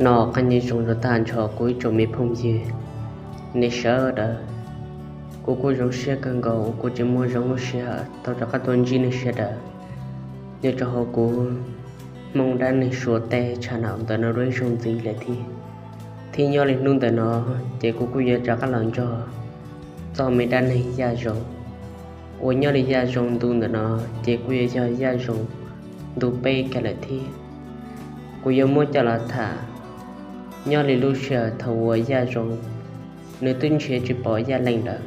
Noj qab nyob zoo rau tag nrho kuv ib tsoom me phooj ywg nej sawv daws. Kuv kuj zoo siab kawg nkaus uas kuv tseem muaj zoo lub sij hawm tau rov qab tuaj ntsib nej sawv daws nyob rau hauv kuv Hmoob dab neeg Suav teb channel ntawm no dua ib zaug ntxiv lawm thiab. Thiab nyob li hnub ntawm no ces kuv kuj yuav rov qab los nrog txoj me dab neeg Yaj Zoo uas nyob li Yaj Zoo ntu ntawm no ces kuj yuav yog Yaj Zoo ntu peb kiag lawm thiab. Kuv yuav muab coj los tham nyob li lub sij hawm thaum uas Yaj Zoo nws twb nrhiav tsis pom Yaj Leej lawm,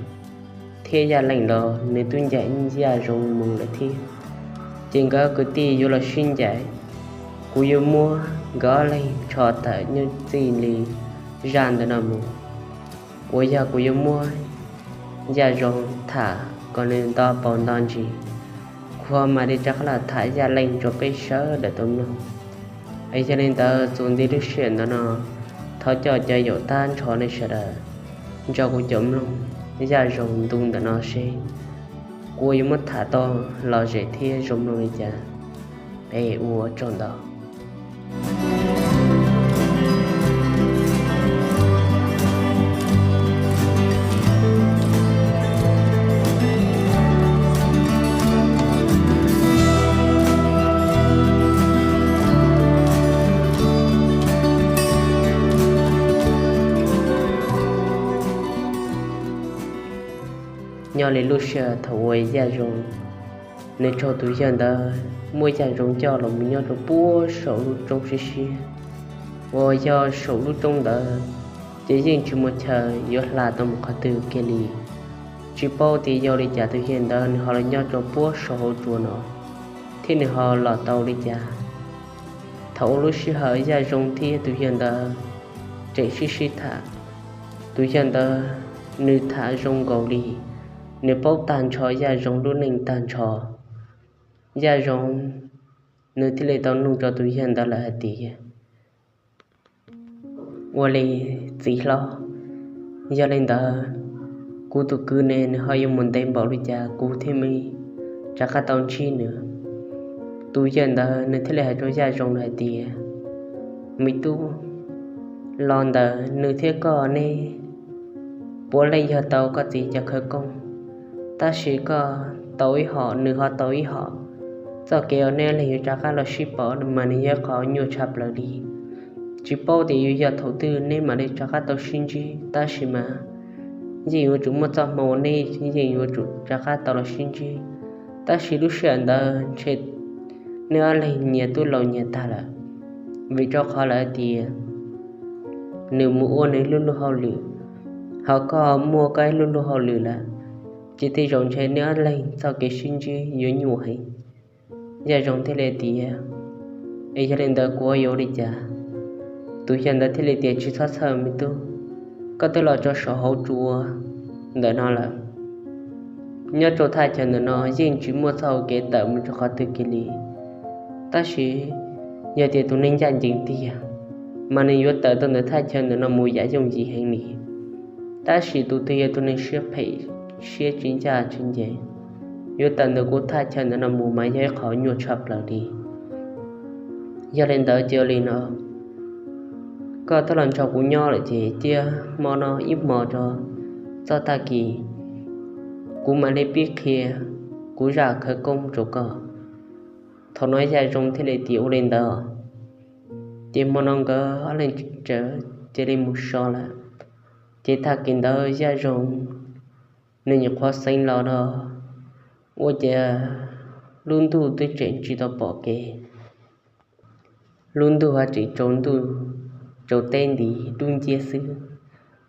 thiab Yaj Leej los nws twb ncaim Yaj Zoo mus lawm thiab. Ces nkawd kwv tij yuav los sib ncaim, kuv yuav muab nkawd ob leeg ntsho tawm nyob txij li zaj ntawm no mus, uas yog kuv yuav muab Yaj Zoo tham kom nws nto paus nto ntsis, kuv ho mam li rov qab los tham Yaj Leej rau peb sawv daws tau mloog. Es yog li ntawd txuas ntxiv lub sij hawm ntawm no, thov coj cov yaum tag nrho nej sawv daws nrog kuv caum mloog Yaj Zoo ntu ntawm no seb kuv yuav muab tham tau lom zem thiab zoo mloog li cas. Es ua tsaug ntau. Nyob li lub sij hawm thaum uas Yaj Zoo nws raug tus yawg ntawd muab Yaj Zoo coj los mus nyob rau puag saum lub roob siab siab, uas yog saum lub roob ntawd ces yeej tsis muaj chaw yuav hla tau mus qhov twg kiag li. Tsis paub tias yog li cas tus yawg ntawd nws ho los nyob rau puag saum hauv tsua no, thiab nws ho los tau li cas. Thaum uas lub sij hawm Yaj Zoo thiab tus yawg ntawd tseem sib sib tham, tus yawg ntawd nws tham zoo nkaus li nws paub tag nrho Yaj Zoo lub neej tag nrho. Yaj Zoo nws thiaj li tau nug rau tus yawg ntawd lawm hais tias, ua li txiv hlob, yog li ntawd kuv tus kwv ne nws ho yuav mus ntev npaum li cas kuv thiaj mam rov qab tau ntsib nws? Tus yawg ntawd nws thiaj li hais rau Yaj Zoo hais tias, me tub, los ntawm nws thiab koj ne, puav leej yog tau koj txiv cov khawv koob, tab sis koj tau ib hom nws ho tau ib hom. Txoj kev uas neb leeg yuav rov qab los sib pom mas nws yog qhov nyuaj tshaj plaws li. Tsis paub tias yuav yog thaum twg neb mam li rov qab tau sib ntsib, tab sis mas yeej yuav tsum muaj txoj hmoo uas neb yeej yuav tsum rov qab tau los sib ntsib. Tab sis lub sij hawm ntawd ntshe neb ob leeg nyias twb laus nyias tag lawm, vim rau qhov lawv tias nws mus ua nws lub luag hauj lwm, ho koj muaj koj ib lub luag hauj lwm lawm, ces tej zaum ntshe neb ob leeg txoj kev sib ntsib yuav nyuaj heev. Yaj Zoo thiaj li tias, es yog li ntawd kuv yuav ua li cas? Tus yawg ntawd thiaj li tias, tsis txhob txhawj me tub, koj twb los rau saum hauv tsua ntawm no lawm. Nyob rau thaj chaw ntawm no yeej tsis muaj txoj hau kev tawm mus rau qhov twg kiag li. Tab sis yog tias tus neeg ncaj ncees tiag, mas nws yuav tawm tau ntawm thaj chaw ntawm no mus yam yooj yim heev li. Tab sis tus twg yog tus neeg siab phem, siab tsis ncaj tsis ncees, yuav tawm ntawm kuv thaj chaw ntawm no mus mas yog ib qho nyuaj tshaj plaws li. Yog li ntawd cia li no, koj twb los nrog kuv nyob lawm ces cia hmo no ib hmo rau txoj tag kis kuv mam li pib qhia kuv zaj khawv koob rau koj. Thaum no Yaj Zoo thiaj li tias ua li ntawd. Ces hmo no nkawd ob leeg txawm cia li mus so lawm. Ces tag kis ntawd Yaj Zoo nws nyuam qhuav xeev los no, ua cas lub ntuj twb tseem tsis tau pom kev. Lub ntuj ho tseem tsaus ntuj tsaus teb nti dub nciab xwb.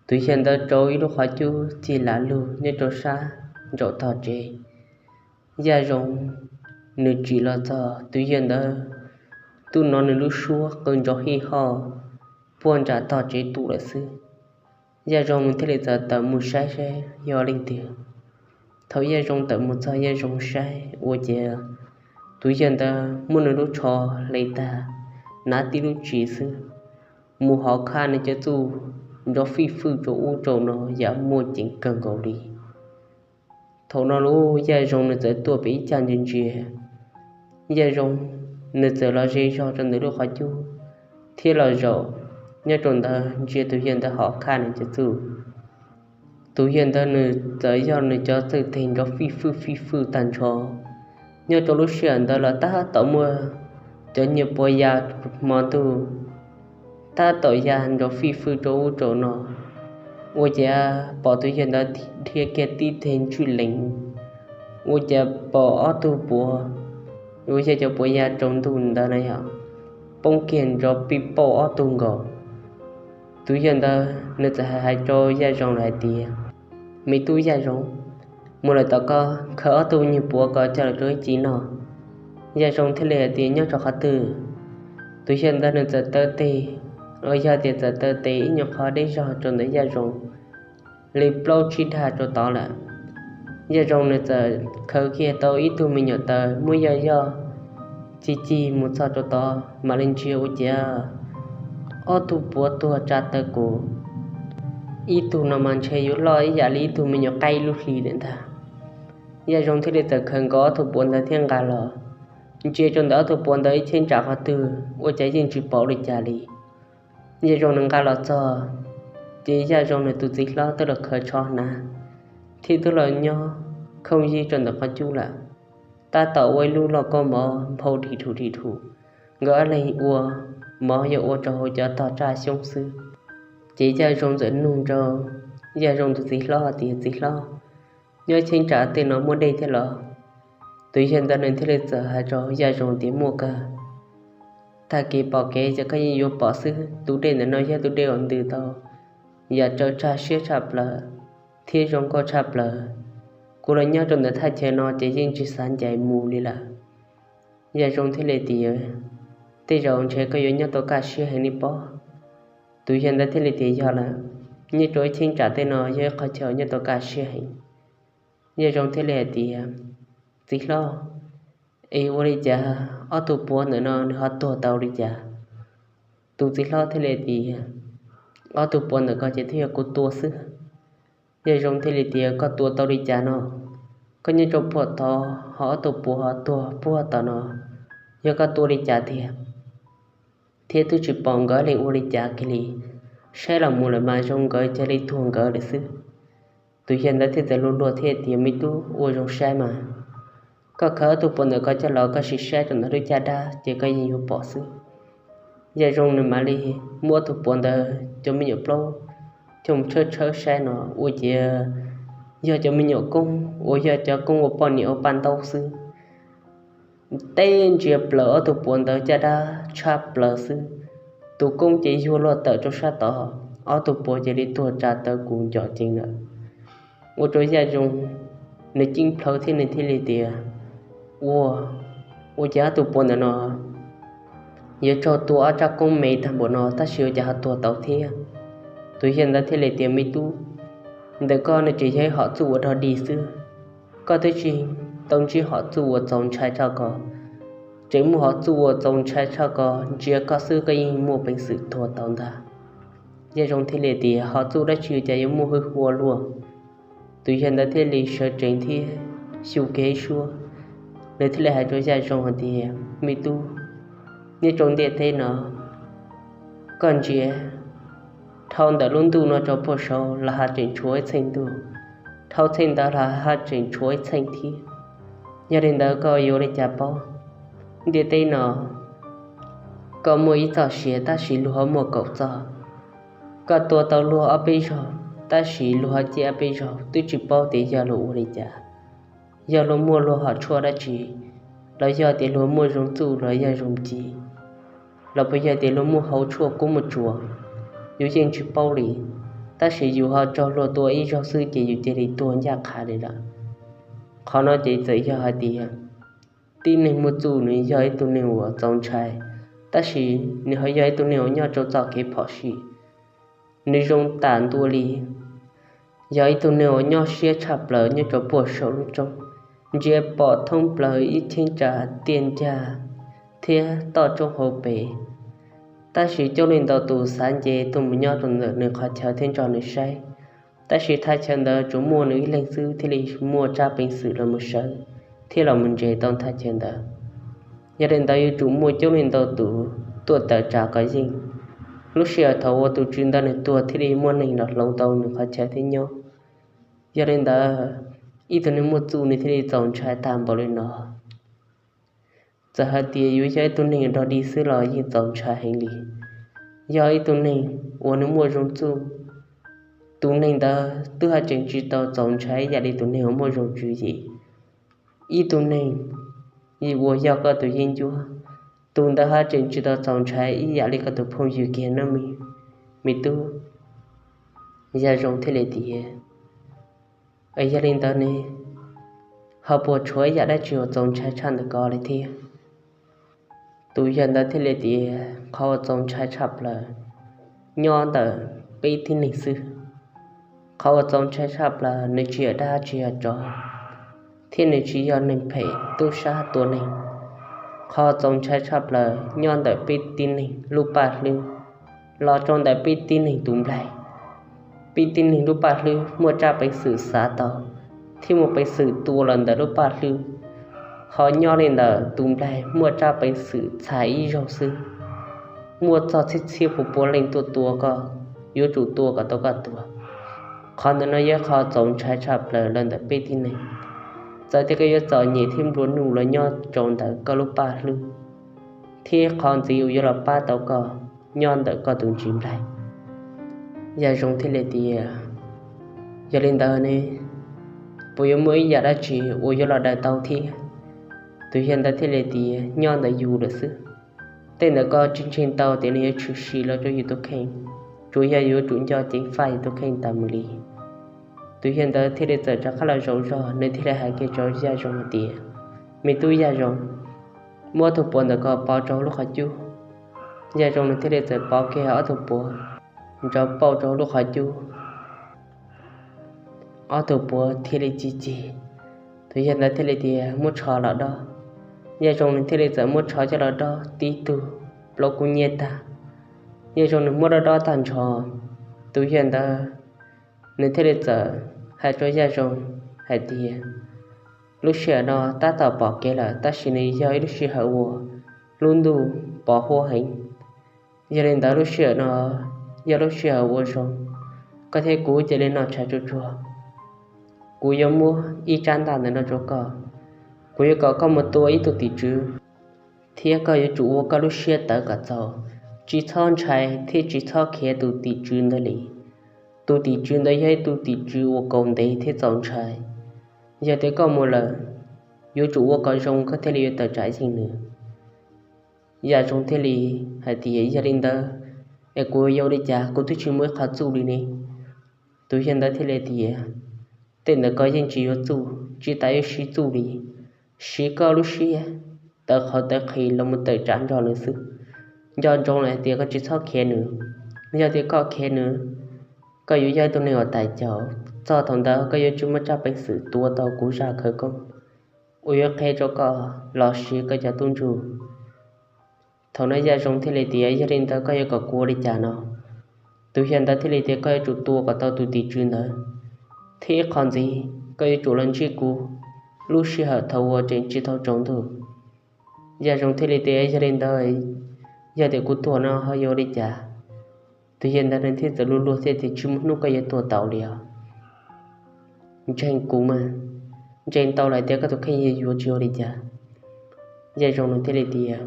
Tus yawg ntawd rau ib lub qhov cub txig lam lug nyob rau sab nraum tog tsev. Yaj Zoo nws tsim los txog tus yawg ntawd twb hnov nws lub suab qw nrov hij hoj puag nram tog tsev tuaj lawm xwb. Yaj Zoo thiaj li txawm tawm mus saib saib yog leej twg. Thaum Yaj Zoo tawm mus txog Yaj Zoo saib ua cas tus yawg ntawd muab nws lub tsho hle tag, hnav tib lub tsis xwb, mus hauv khab nws cov txuj nrov fij fwj rau ub rau no yam muaj ceem kawg nkaus li. Thaum no lub Yaj Zoo nws txawm tuaj pem ib cag ntsia ntsia, Yaj Zoo nws txawm los ze zog rau ntawm lub qhov cub thiab los zaum nyob rau ntawd ntsia tus yawg ntawd hauv khaj nws cov txuj. Tus yawg ntawd nws txawm yog nws cov txawj teg nrov fij fwj fij fwj tag nrho. Nyob rau lub sij hawm ntawd los tab tom muaj cov nyiag puav ya hmo ntuj tab tom ya nrov fij fwj rau ub rau no. Ua ciav pom tus yawg ntawd dhia kiag tib teg ntswj lees, ua ciav pom ob tug puav uas yog cov puav ya tsaus ntuj ntawd na yog poob kiag nrov pij pauj ob tug nkaus. Tus yawg ntawd nws txawm hais rau Yaj Zoo lawm hais tias, Me tub Yaj Zoo, mus lawm tom koj khawb ob tug nyuag puav ko coj los rau ib ci noj. Yaj Zoo thiaj li hais tias, Nyob rau qhov twg? Tus yawg ntawd nws txawm taw tes, uas yog tias txawm taw tes ib nyuag qhov deb zog rau ntawm Yaj Zoo li plaub tsib dag rau tod lawm. Yaj Zoo nws txawm khawb kiag tau ib tug me nyuam taws muab yoj yoj ci ci mus txog rau tod mam li ntsia ua ciav ob tug puav tuag tsa taw kuv. Ib tug no mas ntshe yuav loj ib yam li ib tug me nyuam qaib lub hli lawm ntag. Yaj Zoo thiaj li txawm khawb nkaus ob tug puav ntawd thiab nqa los. Ntsia rau ntawm ob tug puav ntawd ib cheeb tsam qhov twg ua cas yeej tsis pom li cas li. Yaj Zoo nws nqa los txog, ces Yaj Zoo nws tus txiv hlob twb los khaws tsho hnav, thiab twb los nyob khooj yig rau ntawm qhov cub lawm. Tab tom ua ib lub lauj kaub mov nphau dim dhum dim dhum, nkawd ob leeg ua mov yog ua rau hauv cov tog tsaj xyoob xwb. Ces Yaj Zoo txawm nug rau Yaj Zoo tus txiv hlob tias, Txiv hlob, nyob cheeb tsam tej no muaj dej thiab los? Tus yawg ntawd nws thiaj li txawm hais rau Yaj Zoo tias, Muaj kawg. Tag kis pom kev ces koj yeej yuav pom xwb. Tus dej ntawm no yog tus dej uas ntws tau yam raws tsaj siab tshaj plaws thiab zoo nkauj tshaj plaws. Kuv los nyob rau ntawm thaj chaw no ces yeej tsis xav ncaim mus li lawm. Yaj Zoo thiaj li tias, Tej zaum ntshe koj yuav nyob tau kaj siab heev li pob. Tus yawg ntawd thiaj li tias, Yog lawm, nyob rau ib cheeb tsam tej no yog ib qhov chaw nyob tau kaj siab heev. Yaj Zoo thiaj li hais tias, Txiv hlob, es ua li cas ob tug puav ntawm no nws ho tuag tau li cas? Tus txiv hlob thiaj li tias, Ob tug puav ntawm ko ces twb yog kuv tua xwb. Yaj Zoo thiaj li tias, Koj tua tau li cas no? Koj nyob rau puag tod ho ob tug puav ho tuag puag tom no, yog koj tua li cas tiag? Thiab twb tsis pom nkawd leej ua li cas kiag li, saib los mus lawm mas zoo nkawd cia li tuag nkawd lawm xwb. Tus yawg ntawd thiaj txawm luag luag thiab tias, Me tub, ua zoo saib mas, koj khawb ob tug puav ntawm ko coj los koj sim saib rau ntawm lub caj dab ces koj yeej yuav pom xwb. Yaj Zoo nws mam li muab ob tug puav ntawd cov me nyuam plaub coj mus tshawb tshawb saib no ua ciav yog cov me nyuam koob uas yog cov koob ua poj niam ua paj ntaub xwb. Teb ntsia plaws ob tug puav ntawd caj dab tshaj plaws xwb. Tus koob ces yuag luag tawm rau sab tod, ob tug puav cia li tuag tsa taw kuv ncom ceev lawm. Ua rau Yaj Zoo nws ceeb plhaw thiab nws thiaj li tias, Ua, ua cas ob tug puav ntawm no yuav raug tua ob rab koob me tag npaum no tab sis ua cas ho tuag tau thiab? Tus yawg ntawd thiaj li tias, Me tub, ntawm koj no ces yog ib hom txuj uas dog dig xwb. Koj twb tsis tau ntsib hom txuj uas txaus ntshai tshaj ko. Tseem muaj hom txuj uas txaus ntshai tshaj ko ntsia koj xwb koj yeej muaj peev xwm tuag tau ntag. Yaj Zoo thiaj li tias, Hom txuj dab tsi cas yuav muaj hwj huaj luaj? Tus yawg ntawd thiaj li sawv tsees thiab xyu kiag ib suab, nws thiaj li hais rau Yaj Zoo hais tias, Me tub, nyob rau ntiaj teb no, koj ntsia, dhau ntawm lub ntuj no rau puag saud los haj tseem tshuav ib txheej ntuj, dhau txheej ntawd los haj tseem tshuav ib txheej thiab. Yog li ntawd koj yuav ua li cas paub? Ntiaj teb no koj muaj ib txoj sia tab sis luag ho muaj kaum txoj. Koj tua tau luag ob peb zaug tab sis luag ho ciaj ob peb zaug, twb tsis paub tias yog luag ua li cas. Yog luag muaj luag hom tshuaj dab tsi, los yog tias luag muaj zoo txuj los yog zoo ci, los puas yog tias luag muaj hauv tshuaj kub muaj tsuas, yus yeej tsis paub li. Tab sis yus ho raug luag tua ib zaug xwb ces yus cia li tuag ncaj qha li lawm. Qhov no ces txawm yog hais tias tib neeg muaj txuj nws yog ib tug neeg uas txaus ntshai, tab sis nws ho yog ib tug neeg uas nyob rau txoj kev phom sij, nws zoo tam ntua li. Yog ib tug neeg uas nyob siab tshaj plaws nyob rau puag saum lub roob, ntsia pom thoob plaws ib cheeb tsam tiaj ncaj thiab toj roob hauv pes. Tab sis coob leej ntau tus xav nce tuaj mus nyob rau ntawm nws qhov chaw thiab nrog nws saib, tab sis thaj chaw ntawd tsuas muaj nws ib leeg xwb thiaj li muaj tsab peev xwm los mus sawv thiab los mus nres tau thaj chaw ntawd. Yog li ntawd yuav tsum muaj coob leej ntau tus tuaj tawm tsam kom yeej. Lub sij hawm thaum uas tus tswv ntawd nws tuag thiaj li muaj neeg los hloov tau nws qhov chaw thiab nyob. Yog li ntawd, ib tug neeg muaj txuj nws thiaj li txaus ntshai tag npaum li no. Txawm hais tias yuav yog ib tug neeg dog dig xwb los yeej txaus ntshai heev li. Yog ib tug neeg uas nws muaj zoo txuj, tus neeg ntawd twb haj tseem tsis tau txaus ntshai ib yam li tus neeg uas muaj zoo tswv yim. Ib tug neeg uas yog koj tus yeeb ncuab, tus ntawd haj tseem tsis tau txaus ntshai ib yam li koj tus phooj ywg kiag nawb me tub. Yaj Zoo thiaj li tias, Yog li ntawd ne, ho puas tshuav ib yam dab tsi uas txaus ntshai tshaj ntawm ko li thiab? Tus yawg ntawd thiaj li tias, Qhov uas txaus ntshai tshaj plaws nyob ntawm peb tib neeg xwb. Qhov uas txaus ntshai tshaj plaws nws tsis yog dab tsi yog tsov, thiab nws tsis yog neeg phem tub sab tua neeg. Qhov uas txaus ntshai tshaj plaws nyob ntawm peb tib neeg lub paj hlwb los rau ntawm peb tib neeg tus nplaig. Peb tib neeg lub paj hlwb muaj tsab peev xwm xav tau thiab muaj peev xwm tua los ntawm lub paj hlwb, ho nyob li ntawm tus nplaig muaj tsab peev xwm txhais ib zaug xwb. Muaj txog txhiab txhiab pua pua leej tuaj tua koj, yuav tsum tua kom tau koj tuag. Qhov ntawm no yog qhov txaus ntshai tshaj plaws los ntawm peb tib neeg. Txawm tias koj yuav txom nyem thiab nplua nuj los nyob rau ntawm koj lub paj hlwb, thiab qhov ntxiv uas yuav los pab tau koj nyob ntawm koj tus ntsis nplaig. Yaj Zoo thiaj li tias, Yog li ntawd ne, puas yuav muaj ib yam dab tsi uas yuav los daws tau thiab? Tus yawg ntawd thiaj li tias, Nyob ntawm yus lawm xwb. Tej ntawm ko tsis ntseeg tau tias nws yuav tshwm sim los rau yus tus kheej, tsuas yog yuav tsum nco ceev faj yus tus kheej tas mus li. Tus yawg ntawd thiaj li txawm rov qab los zaum zog, nws thiaj li hais kiag rau Yaj Zoo hais tias, Me tub Yaj Zoo, muab ob tug puav ntawm ko pov rau lub qhov cub. Yaj Zoo nws thiaj li txawm pov kiag ob tug puav nrov pauj rau lub qhov cub. Ob tug puav thiaj li ci cig. Tus yawg ntawd thiaj li tias, Muab tsho los dob. Yaj Zoo nws thiaj li txawm muab tsho coj los dob tib tug plaub kub nyiab tag. Yaj Zoo nws muab dob dob tag nrho, tus yawg ntawd nws thiaj li txawm hais rau Yaj Zoo hais tias, Lub sij hawm no tab tom pom kev lawm, tab sis nws yog ib lub sij hawm uas lub ntuj pos huab heev. Yog li ntawd lub sij hawm no yog lub sij hawm uas zoo, koj thiab kuv cia li noj tshais tsuag tsuag. Kuv yuav muab ib tsab ntaj ntawm no rau koj. Kuv yuav kom koj mus tua ib tug tim tswv, thiab koj yuav tsum ua koj lub siab tawv kom txaus, tsis txhob ntshai thiab tsis txhob khiav tus tim tswv ntawd li. Tus tim tswv ntawd yog ib tug tim tswv uas kaus ntev thiab txaus ntshai. Yog tias koj mus lawm, yuav tsum ua kom zoo koj thiaj li yuav tawm tsam yeej nws. Yaj Zoo thiaj li hais tias, Yog li ntawd es kuv yuav ua li cas? Kuv twb tsis muaj ib qho txuj li ne. Tus yawg ntawd thiaj li tias, Tej ntawm ko yeej tsis yuav txuj, tsis tas yuav siv txuj li. Siv koj lub siab tawv qhov tawv qhis los mus tawm tsam nrog nws xwb. Nco ntsoov lawm hais tias koj tsis txhob khiav nws. Yog tias koj khiav nws, koj yuav yog ib tug neeg uas tais caus. Txog thaum ntawd koj yuav tsis muaj tsab peev xwm tua tau kuv zaj khawv koob uas yuav qhia rau koj los sis koj cov tub ntsuj. Thaum no Yaj Zoo thiaj li tias, Yog li ntawd koj yuav kom kuv ua li cas no? Tus yawg ntawd thiaj li tias, Koj yuav tsum tua kom tau tus tim tswv ntawd, thiab ib qho ntxiv koj yuav tsum los ntsib kuv lub sij hawm thaum uas tseem tsis tau tsaus ntuj. Yaj Zoo thiaj li tias, Yog li ntawd, yog tias kuv tuag no ho yuav ua li cas? Tus yawg ntawd nws thiaj txawm luag luag thiaj tias, Tsis muaj hnub koj yuav tuag tau li os. Ntseeg kuv mas, ntseeg tau lawm tias koj tus kheej yuav yuav tsis ua li cas. Yaj Zoo nws thiaj li tias,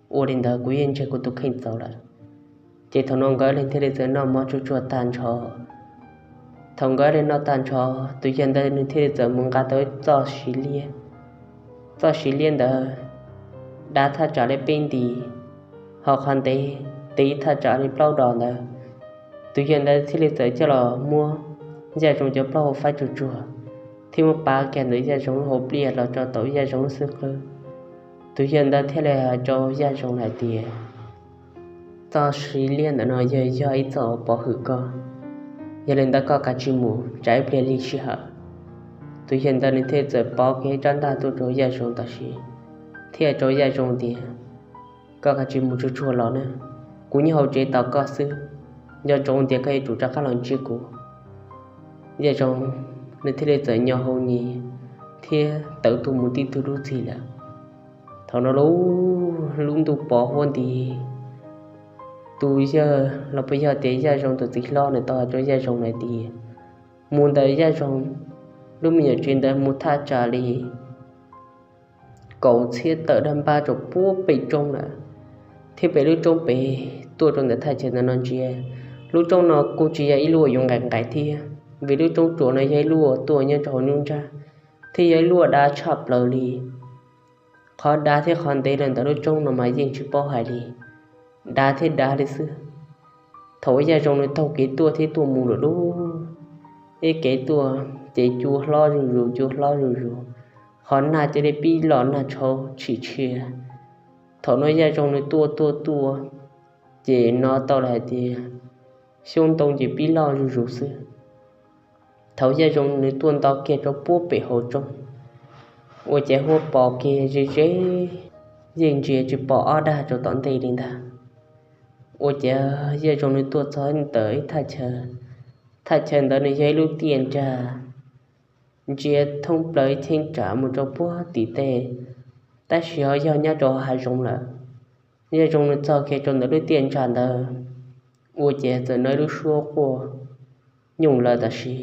Ua li ntawd kuv yeej ntseeg kuv tus kheej txaus lawm. Ces thaum no nkawd leeg thiaj li txawm noj mov tsuag tsuag tag nrho. Thaum nkawd leeg noj tag nrho, tus yawg ntawd nws thiaj li txawm mus nqa tau ib txoj siv liab. Txoj siv liab ntawd dav thaj tsam li peb nti, ho qhov ntev tiv thaj tsam li plaub dos ntawd. Tus yawg ntawd thiaj li txawm coj los muab Yaj Zoo cov plaub hau faib tsuag tsuag, thiab muab pav kiag ntawm Yaj Zoo lub hauv pliaj los rau tom Yaj Zoo lub xub qwb. Tus yawg ntawd thiaj li hais rau Yaj Zoo hais tias, Txoj siv liab ntawm no yog, yog ib txoj pov hwm koj, yog li ntawd koj kav tsij mus tsam ib pliag lig sij hawm. Tus yawg ntawd nws thiaj txawm pov kiag ib rab ntaj tuaj rau Yaj Zoo tam sim, thiaj rau Yaj Zoo tias, Koj kav tsij mus tsuag tsuag los na, kuv nyob hauv tsev tos koj xwb, nco ntsoov tias koj yuav tsum rov qab los ntsib kuv. Yaj Zoo nws thiaj li txawm nyo hau nyias thiab tawm tuaj mus tib tug lub txig lawm. Thaum no lub, lub ntuj pos huab nti, tus yawg los puas yog tias Yaj Zoo tus txiv hlob nws tau hais rau Yaj Zoo hais tias mus ntawm Yaj Zoo lub me nyuam tsev ntawd mus thaj tsam li kaum txhiab tawm dab npab rau puag pem roob lawm, thiab pem lub roob pem tuaj rau ntawm thaj chaw ntawm no ntsia. Lub roob no kuj tsis yog ib lub yuav nqaim nqaim thiab, vim lub roob tsuas no yog ib lub tuaj nyob rau hauv nruab nrab, thiab yog ib lub dav tshaj plaws li. Qhov dav thiab qhov ntev los ntawm lub roob no mas yeej tsis paub hais li, dav thiab dav li xwb. Thaum uas Yaj Zoo nws taug kev tuaj thiab tuaj mus lawm lub, ib kev tuaj ces cua hlob zuj zus, cua hlob zuj zus, qhov nag cia li pib loj nag tshauv tshim tshia. Thaum no Yaj Zoo nws tuaj tuaj tuaj, ces hnov tau lawm hais tias xyoob ntoo ces pib loj zuj zus xwb. Thaum Yaj Zoo nws tuaj nto kiag rau puag pem hauv roob, ua ces huab pos kiag ze ze, yeej ntsia tsis pom ob dag rau tom ntej li ntag. Ua ces Yaj Zoo nws tuaj txog ntawm ib thaj chaw, thaj chaw ntawd nws yog ib lub tiaj nrag ntsia thoob plaws ib cheeb tsam mus rau puag tim tej, tab sis ho yog nyob rau hav zoov lawm. Yaj Zoo nws txog kiag rau ntawm lub tiaj nrag ntawd, ua ces txawm hnov ib lub suab quaj nyooj lawv tam sim.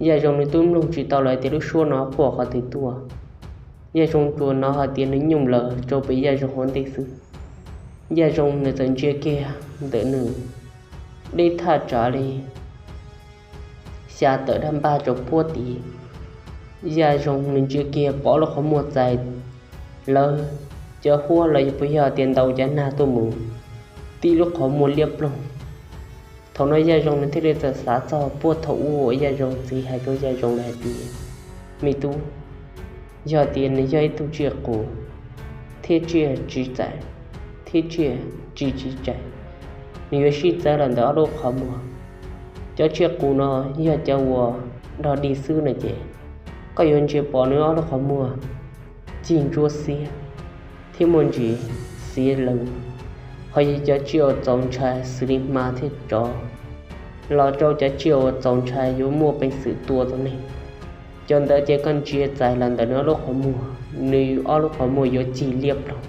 Yaj Zoo nws twb mloog tsis tau lawm tias lub suab no quaj qhov twg tuaj. Yaj Zoo tsuas hnov hais tias nws nyooj lawv rau pem Yaj Zoo hauv ntej xwb. Yaj Zoo nws txawm ntsia kiag ntawm nws, deb thaj tsam li xya tawm dab npab rau puag tid. Yaj Zoo nws ntsia kiag pom lub qhov muag txais lawv cov huab los yog puas yog tias ntaus cov nag tuaj mus, tib lub qhov muag liab ploog. Thaum no Yaj Zoo nws thiaj li txawm xav txog puag thaum ub uas Yaj Zoo txiv hais rau Yaj Zoo lawm hais tias, me tub, yog tias nws yog ib tug tsiaj qus thiab tsiaj tsis txais thiab tsiaj tsis tsis txais, nws yuav sib txawv los ntawm ob lub qhov muag. Cov tsiaj qus no yog cov uas dog dig xwb no ces koj yuav ntsia pom nws ob lub qhov muag cig ntsuab xiab thiab muaj ntsis xiav lees, ho yog cov tsiaj uas txaus ntshai xws li hma thiab tsov, los rau cov tsiaj uas txaus ntshai yuav muaj peev xwm tua tau neeg. Cov ntawd ces koj ntsia txais los ntawm nws ob lub qhov muag, nws ob lub qhov muag yuav cig liab ploog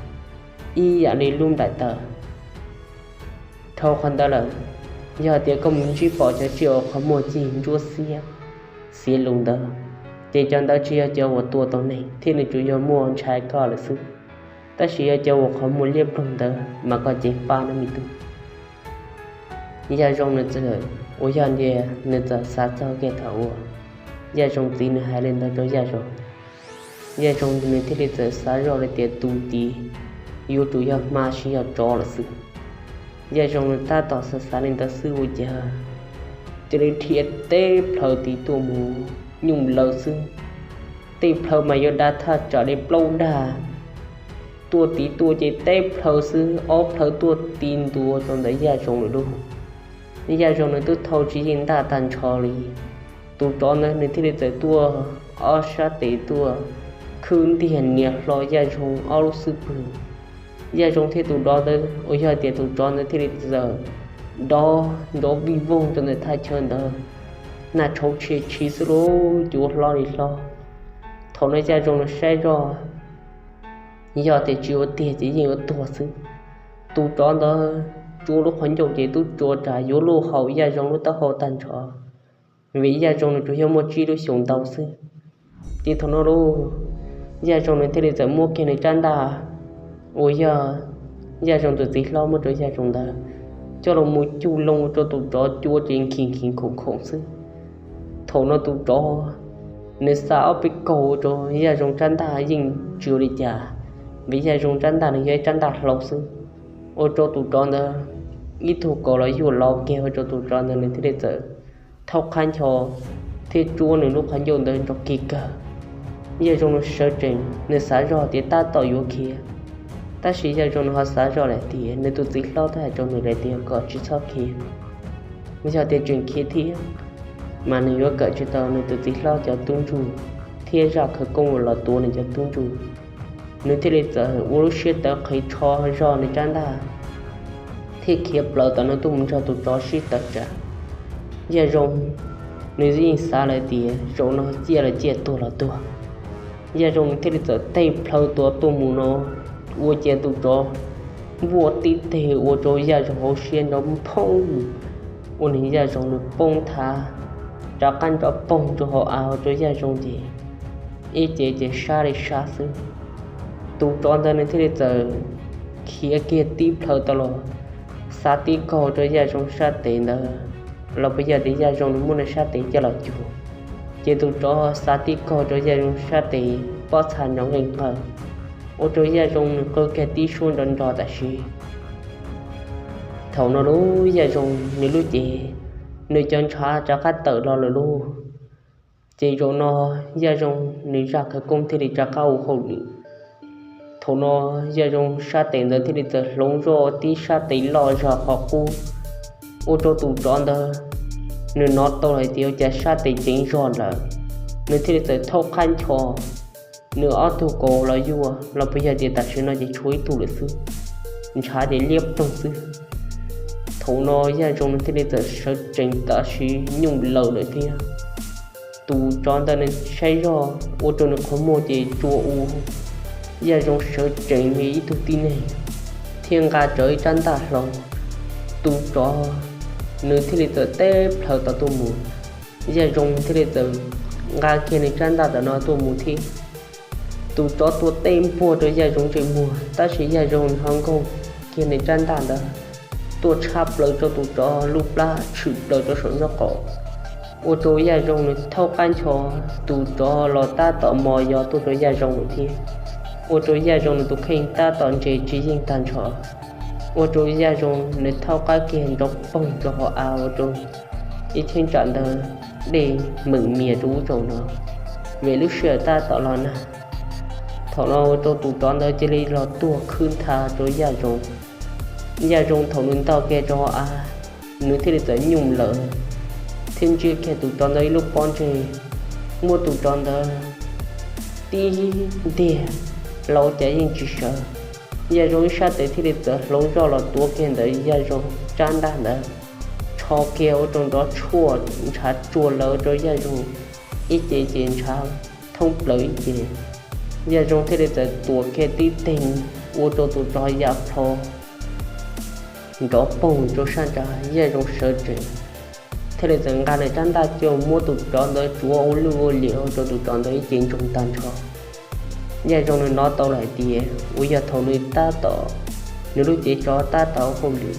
ib yam li lub nplaim taws. Dhau qhov ntawd lawm, yog tias koj mus ntsib pom cov tsiaj uas qhov muag cig ntsuab xiab, xiav lus ntawd, ces cov ntawd tsis yog cov uas tua tau neeg thiab nws tsuas yog muaj ntshai koj lawm xwb. Tab sis yog cov uas qhov muag liab ploog ntawd mas koj ceev faj nawb me tub. Yaj Zoo nws txawm, uas yog tias nws txawm xav txog kiag thaum uas Yaj Zoo txiv nws hais li ntawd rau Yaj Zoo, Yaj Zoo nws thiaj li txawm xav zoj li tias tus tid yuav tsum yog hma tsis yog tsov lawm xwb. Yaj Zoo nws tab tom xav xav li ntawd xwb ua cas cia li dhia teb plhaw tid tuaj mus nyooj lawv xwb. Tej plhaw mas yuav dav thaj tsam li plaub dag, tuaj tid tuaj ces teb plhaw xwb, ob plhaw tuaj ti ntua rau ntawm Yaj Zoo lawm lauj. Yaj Zoo nws twb thau tsis yeej ntaj tag nrho li. Tus tsov ntawd nws thiaj li txawm tuaj ob sab tes tuaj khwb ntiag nias hlo Yaj Zoo ob lub xub pwg. Yaj Zoo thiab tus tsov ntawd uas yog tias tus tsov ntawd thiaj li txawm dov nrov vij voog rau ntawm thaj chaw ntawd, nag tshauv tshia tshis xwb lauj, cua hlob li hlob. Thaum no Yaj Zoo nws saib zoj, yog tias tsis ua tiag ces yeej yuav tuag xwb. Tus tsov ntawd tsuav lub qhov ncauj ces twb tsuav ras yuav luj haus Yaj Zoo lub taub hau tag nrho, vim Yaj Zoo nws tsuas yog muaj tsib lub xyoos ntau xwb. Ces thaum no lauj, Yaj Zoo nws thiaj li txawm muab kiag nws rab ntaj uas yog Yaj Zoo tus txiv hlob muab rau Yaj Zoo ntawd coj los mus cuj loo rau tus tsov cua ces nkhi nkhi khoom khoom xwb. Thaum no tus tsov nws xa ob peb kaug rau Yaj Zoo rab ntaj yeej tsis ua li cas, vim Yaj Zoo rab ntaj nws yog ib rab ntaj hlau xwb. Ua rau tus tsov ntawd ib tug kaus los yuag los kiag, ua rau tus tsov ntawd nws thiaj li txawm thaub qab ncho thiab tsuab nws lub qhov ncauj ntawd nrov kiv kawg. Yaj Zoo nws sawv tsees, nws xav zoj tias tab tom yuav khiav, tab sis Yaj Zoo nws ho xav zoj lawm tias nws tus txiv hlob twb hais rau nws lawm tias kom tsis txhob khiav. Yog tias tseem khiav thiab mas nws yuav kawm tsis tau nws tus txiv hlob cov tub ntsuj thiab zaj khawv koob uas los tuav nws cov tub ntsuj. Nws thiaj li txawm ua lub siab tawv qhev tsho zog nws rab ntaj thiab khiav plaws tom no tuaj mus nrog tus tsov sib tawm tsam. Yaj Zoo nws yeej xav lawm tias zaum no ciaj los ciaj tuag los tuag. Yaj Zoo nws thiaj li txawm tej plhaw tuav tuaj mus no, ua cia tus tsov npuaj tib teg ua rau Yaj Zoo hauv siab nrov nphoob, ua nws Yaj Zoo nws poob thav, rov qab nrov poog rau hauv av ua rau Yaj Zoo ces ib ce ces sab li sab xwb. Tus tsov ntawd nws thiaj li txawm khiav kiag tib plhaw tau los, xav tib kaug rau Yaj Zoo sab tes ntawd, los puas yog tias Yaj Zoo nws muab nws sab tes coj los cuag, ces tus tsov xav tib kaug rau Yaj Zoo sab tes pob txha nrov nqees nqaws, ua rau Yaj Zoo nws qw kiag tib suab nrov nrov tam sim. Thaum no lub Yaj Zoo nws lub cev, nws cov ntshav rov qab tawm los lawm lauj. Ces zaum no Yaj Zoo nws zaj khawv koob thiaj li rov qab ua hauj lwm. Thaum no Yaj Zoo sab tes ntawd thiaj li txawm hloov zoj tib sab tes loj zog qhov qub, ua rau tus tsov ntawd nws hnov tau hais tias ua cas sab tes ceev zog lawm, nws thiaj li txawm thaub qab ncho nws ob tug kaus los yuav, los puas yog tias tam sim no ces tshuav ib tug lawm xwb, ntshav ces liab ploog xwb. Thaum no Yaj Zoo nws thiaj li txawm sawv tsees tam sim nyuj lawm lawm thiab. Tus tsov ntawd nws saib zoj ua rau nws qhov muag ces tsuas ua Yaj Zoo sawv tsees li ib tug tib neeg thiab nqa rawv ib rab ntaj hlau. Tus tsov nws thiaj li txawm teb plhaw tom tuaj mus, Yaj Zoo thiaj li txawm nqa kiag nws rab ntaj tom no tuaj mus thiab. Tus tsov tua tej npuag rau Yaj Zoo ntsej muag tab sis Yaj Zoo nws ho nkaug kiag nws rab ntaj ntawd tuaj tshab plaws rau tus tsov lub plab tshwm plaws rau saum nraub qaum, ua rau Yaj Zoo nws thaub qab ncho, tus tsov los tab tom mos yos tuaj rau Yaj Zoo lawm thiab, ua rau Yaj Zoo nws tus kheej tab tom ntse tsis yeej tag nrho, ua rau Yaj Zoo nws thaub qab kiag nrov poog rau hauv av ua rau ib cheeb tsam ntawd dej meem mias rau ub rau no, vim lub sij hawm tab tom los nag. Thaum no ua rau tus tsov ntawd cia li los tuag khwb ntha rau Yaj Zoo. Yaj Zoo thaum nws nto kiag rau hauv av, nws thiaj li txawm nyuj lawm thiab ntsiab kiag tus tsov ntawd ib lub pob ntseg, muab tus tsov ntawd tib ntiag los ua cas yeej tsis sawv. Yaj Zoo ib sab tes thiaj li txawm hloov zoj los tuav kiag ntawm Yaj Zoo rab ntaj ntawd, tsho kiag ua rau nrov tshuaj ntshav tsuag lawm ua rau Yaj Zoo ib ce ces ntshav thoob plaws ib ce. Yaj Zoo thiaj li txawm tuam kiag tib teg ua rau tus tsov ya plho nrov poog rau sab nrad, Yaj Zoo sawv tsees thiaj li txawm nqa nws rab ntaj coj muab tus tsov ntawd tsuav ua luj ua liam ua rau tus tsov ntawd ib ce ntsoog tag nrho. Yaj Zoo nws hnov tau lawm hais tias uas yog thaum nws tab tom, nws lub cev tsov tab tom ua hauj lwm,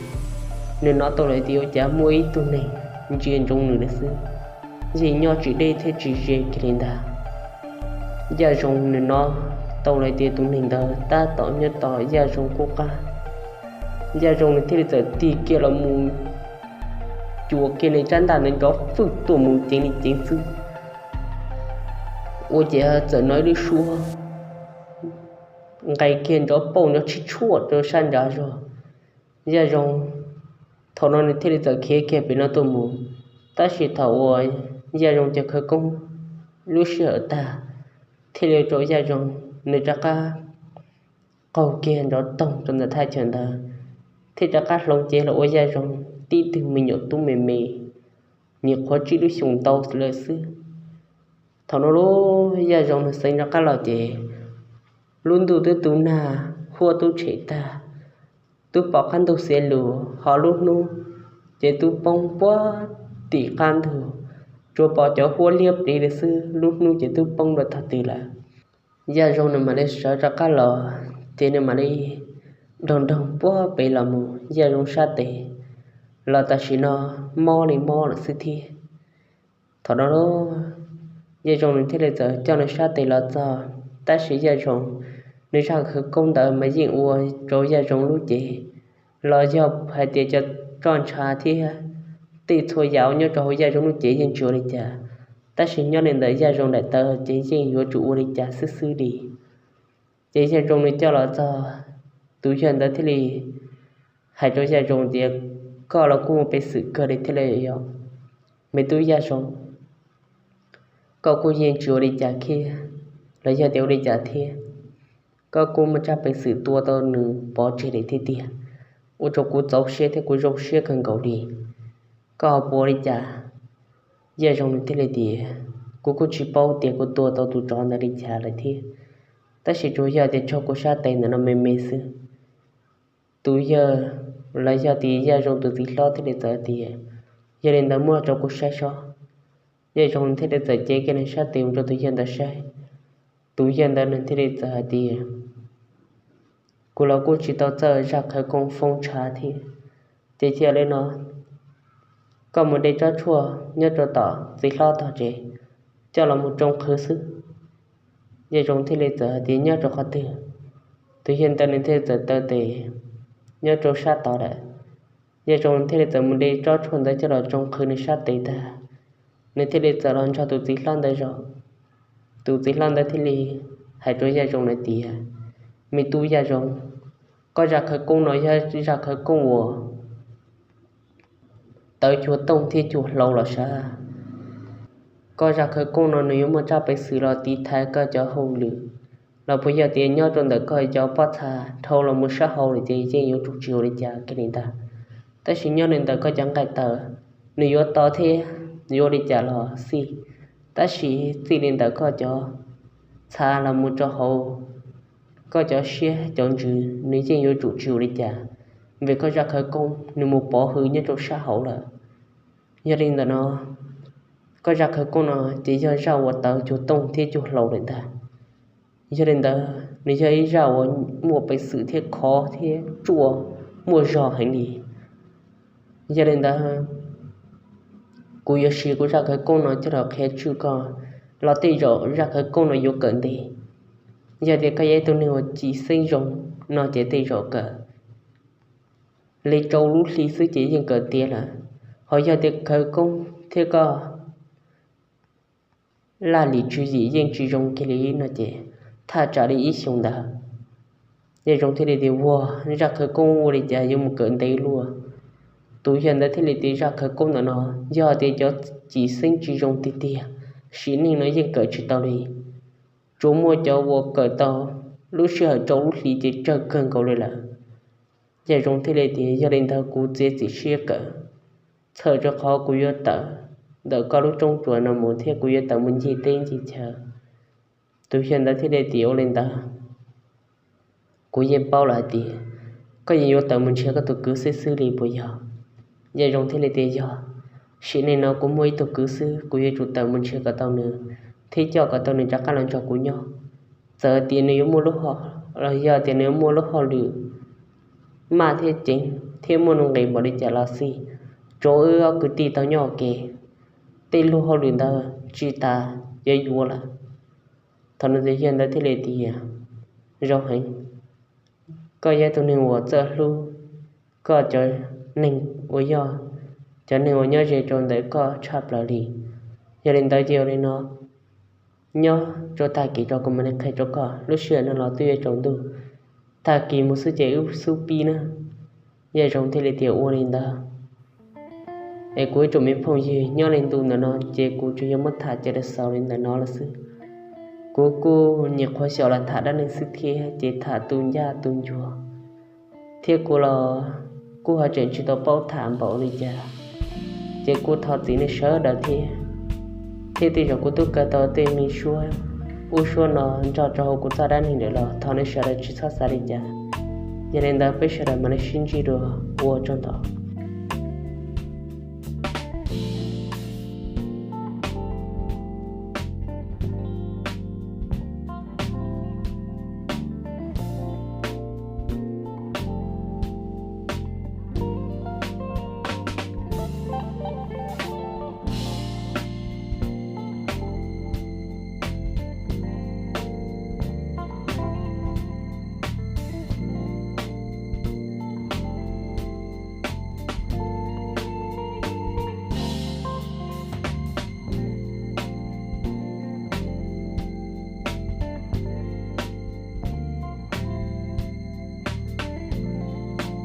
nws hnov tau lawm hais tias ua cas muaj ib tug neeg ntsia ntsoov nws lawm xwb, yeej nyob tsis deb thiab tsis ze kiag li ntag. Yaj Zoo nws hnov tau lawm hais tias tus neeg ntawd tab tom nyob tos Yaj Zoo qub qab. Yaj Zoo nws thiaj li txawm tig kiag los mus cuam kiag nws rab ntaj ntawd nrov fwj tuaj mus ceev li ceev xwb. Ua ces txawm hnov ib lub suab nqes kiag nrov pauj nrov tshib tshuaj rau sab nrad zog. Yaj Zoo thaum no nws thiaj li txawm khiav kiag pem no tuaj mus, tab sis thaum uas Yaj Zoo cov khawv koob lub sij hawm tag, thiaj li rau Yaj Zoo nws rov qab qaug kiag nrov toog rau ntawm thaj chaw ntawd, thiaj rov qab hloov cev los ua Yaj Zoo tib tug me nyuam tub me me, nyuam qhuav tsib lub xyoos ntau lawm xwb. Thaum no lub Yaj Zoo nws xeev rov qab los ces lub ntuj twb tu nag, huab tub tshem tag, twb pom qab ntug xiav lus, ho lub hnub ces twb poob puag tim qab ntug, tsuas pom cov huab liab pliv li xwb, lub hnub ces twb poob rau tag twg lawm. Yaj Zoo nws mam li sawv rov qab los, ces nws mam li nrog nroog puag pem los mus, Yaj Zoo sab tes los tam sim no mob li mob lawm xwb thiab. Thaum no Yaj Zoo nws thiaj li txawm coj nws sab tes los txog, tab sis Yaj Zoo nws zaj khawv koob ntawd mas yeej ua rau Yaj Zoo lub cev los yog hais tias cov roj ntsha thiab tej txhua yam uas nyob rau hauv Yaj Zoo lub cev yeej tsis ua li cas, tab sis nyob li ntawm Yaj Zoo daim taw ces yeej yuav tsum ua li cas xwb xwb li. Ces Yaj Zoo nws coj los txog, tus yawg ntawd thiaj li hais rau Yaj Zoo tias, koj los kuj muaj peev xwm kawg li thiaj li yog me tub Yaj Zoo, koj kuj yeej tsis ua li cas thiab, los yog tias ua li cas thiab, koj kuj muaj tsaj peev xwm tua tau nws pov tseg li thiab tiag, ua rau kuv txaus siab thiab kuv zoo siab kawg nkaus li. Koj puas ua li cas? Yaj Zoo nws thiaj li tias, kuv kuj tsis paub tias kuv tua tau tus tsov ntawd li cas lawm thiab, tab sis tsuas yog tias tsog kuv sab tes ntawm no me me xwb. tus yawg los yog tias Yaj Zoo tus txiv hlob thiaj li txawm hais tias, yog li ntawd muab rau kuv saib seb. Yaj Zoo thiaj li txawm cev kiag nws sab tes mus rau tus yawg ntawd saib. Tus yawg ntawd nws thiaj li txawm hais tias, kuv los kuj tsis tau txawj zaj khawv koob foob tshav thiab, ces cia li no, koj mus de tsob tshuaj nyob rau tom txiv hlob tog tsev coj los mus tsoo qhwv xwb. Yaj Zoo thiaj li txawm hais tias, nyob rau qhov twg? Tus yawg ntawd nws thiaj li txawm taw tes nyob rau sab tod lawm. Yaj Zoo thiaj li txawm mus de tsob tshuaj ntawd coj los tsoo qhwv nws sab tes tag, nws thiaj li txawm los nrog tus txiv hlob ntawd zaum. Tus txiv hlob ntawd thiaj li hais rau Yaj Zoo hais tias, me tub Yaj Zoo, koj zaj khawv koob no yog zaj khawv koob uas tawv cuag tooj thiab cuag hlau los sav. Koj zaj khawv koob no nws yuav muaj tsab peev xwm los tiv thaiv koj cov hauj lwm, los puas yog tias nyob rau ntawm koj cov pob txha dhau los mus sab hauv lawm ces yeej yuav tsum tsis ua li cas kiag li ntag. Tab sis nyob li ntawm koj cov nqaij tawv, nws yuav to thiab yuav ua li cas los xij, tab sis txij li ntawm koj cov txha los mus rau hauv koj cov siab cov ntsws nws yeej yuav tsum tsis ua li cas, vim koj zaj khawv koob nws mus pov hwm nyob rau sab hauv lawm. Yog li ntawm no, koj zaj khawv koob no ces yog zaj uas tawv cuag tooj thiab cuag hlau lawm ntag. Yog li ntawd nws yog ib zaj uas muaj peev xwm thiab khov thiab ruaj, muaj zog heev li. Yog li ntawd, kuv yuav siv kuv zaj khawv koob no coj los qhia tswj koj, los tej zaum zaj khawv koob no yuav kawm ntev. Yog tias koj yog ib tug neeg uas cim xeeb zoo no ces tej zaum kawm li rau lub hli xwb ces yeej kawm tiav lawm. Ho yog tias khawv koob thiab koj laj lim tswv yim yeej tsis zoo kiag li no ces thaj tsam li ib xyoos ntawd. Yaj Zoo thiaj li tias, ua, zaj khawv koob ua li cas yuav mus kawm ntev luaj? Tus yawg ntawd thiaj li tias, zaj khawv koob ntawm no yog tias cov cim xeeb tsis zoo tiag tiag, sim neej no yeej kawm tsis tau li. Tsuas muaj cov uas kawm tau lub sij hawm rau lub hli ces tsawg kawg nkaus li lawm. Yaj Zoo thiaj li tias, yog li ntawd kuv txiav txim siab kawm, txhawm rau qhov kuv yuav tawm ntawm koj lub roob tsuas no mus thiab kuv yuav tawm mus ncig teb ncig chaw. Tus yawg ntawd thiaj li tias, ua li ntawd kuv yeej paub lawm hais tias koj yeej yuav tawm mus nrhiav koj tus kwv xwb xwb li puas yog? Yaj Zoo thiaj li tias, yog, sim neej no kuv muaj ib tug kwv xwb, kuv yuav tsum tawm mus nrhiav kom tau nws thiab coj kom tau nws rov qab los nrog kuv nyob. Txawm tias nws yuav muaj lub hauj, los yog tias nws yuav muaj lub hauj lwm maj thiab ceev thiab muaj nuj nqis npaum li cas los xij, tsuav wb ob kwv tij tau nyob ua ke, tej lub hauj lwm ntawd tsis tas yuav yuav lawm. Thaum no tus yawg ntawd thiaj li tias, zoo heev, koj yog tus neeg uas txawj hlub koj cov neeg uas yog cov neeg uas nyob ze rau ntawm koj tshaj plaws li. Yog li ntawd ces ua li no, nyob rau tag kis rau kuv mam li qhia rau koj, lub sij hawm no los twb yuav tsaus ntuj, tag kis mus xwb ces wb xub pib na. Yaj Zoo thiaj li tias, ua li ntawd. Es kuv ib tsoom me phooj ywg, nyob li ntu ntawm no ces kuv tsuas yog muab tham cia li xaus li ntawm no lawm xwb. Kuv kuj nyuam qhuav xyaum los tham dab neeg xwb thiab ces tham tu ncaj tu ncuag thiab kuv los kuj ho tseem tsis tau paub tham npaum li cas, ces kuj thov txim nej sawv daws thiab. Thiab tej zaum kuv twb kawg tau tej me suab ub suab no nrog rau hauv kuv txoj dab neeg lawm los thov nej sawv daws tsis txhob xav li cas. Yog li ntawd peb sawv daws mam li sib ntsib dua, ua tsaug ntau.